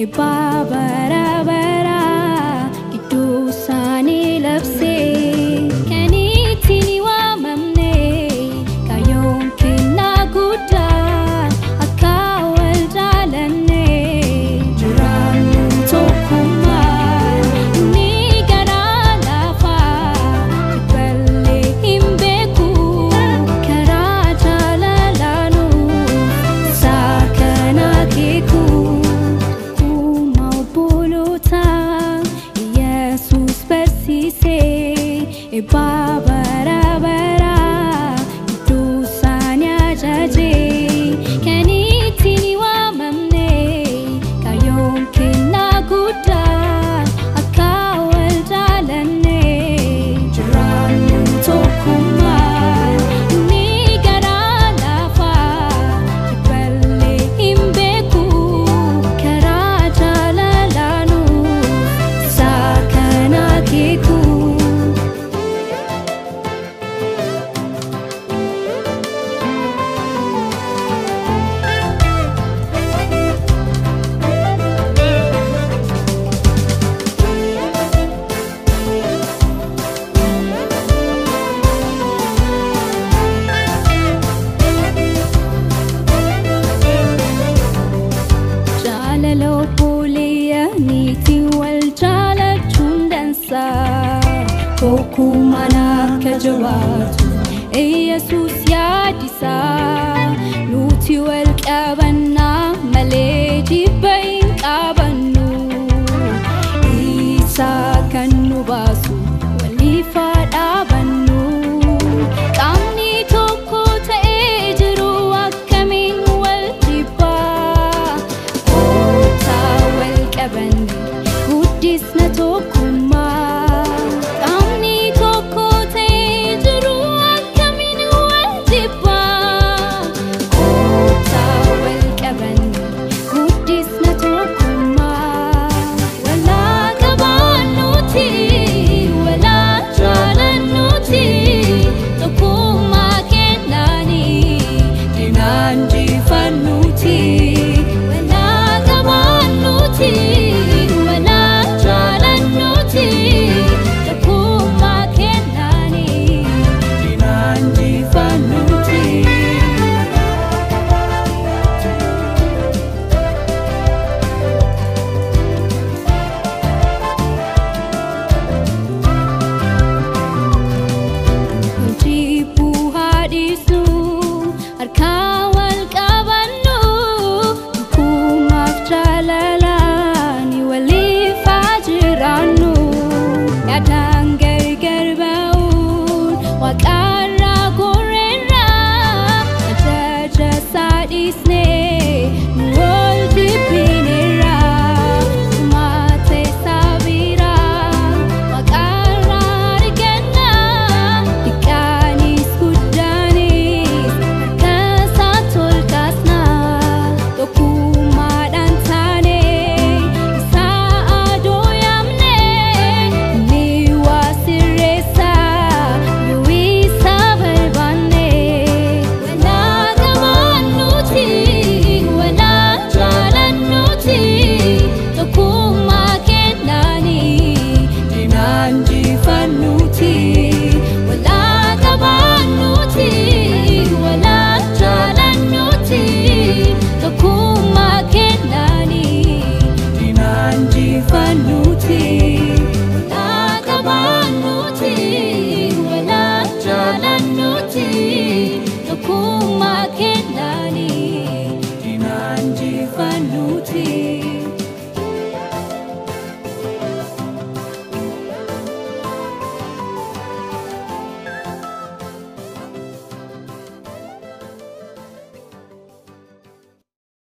Eebbaa bara baraa gidduu isaanii labsee kan ittiin waamamne kaayyoon kennaa guddaa akka wal jaalanne jiraannu tokkummaan inni garaa lafaa jibballee hin beeku karaa jaalalaanuuf isaa kan akeeku. Akkuma obboloota Yesuus barsiisee eebbaa bara baraa gidduu isaanii ajajee kan ittiin waamamne kaayyoon kennaa guddaa akka wal jaalanne jiraannu tokkummaan inni garaa lafaa jibballee hin beeku karaa jaalalaanuuf isaa kan akeeku. Jaalala obboleeyyiitiin wal jaalachuun dansaa tokkummaan akka jabaatu Yesuus yaadisaa nuti wal qabannaa malee jibba hin qabannu isaa kan nu baasu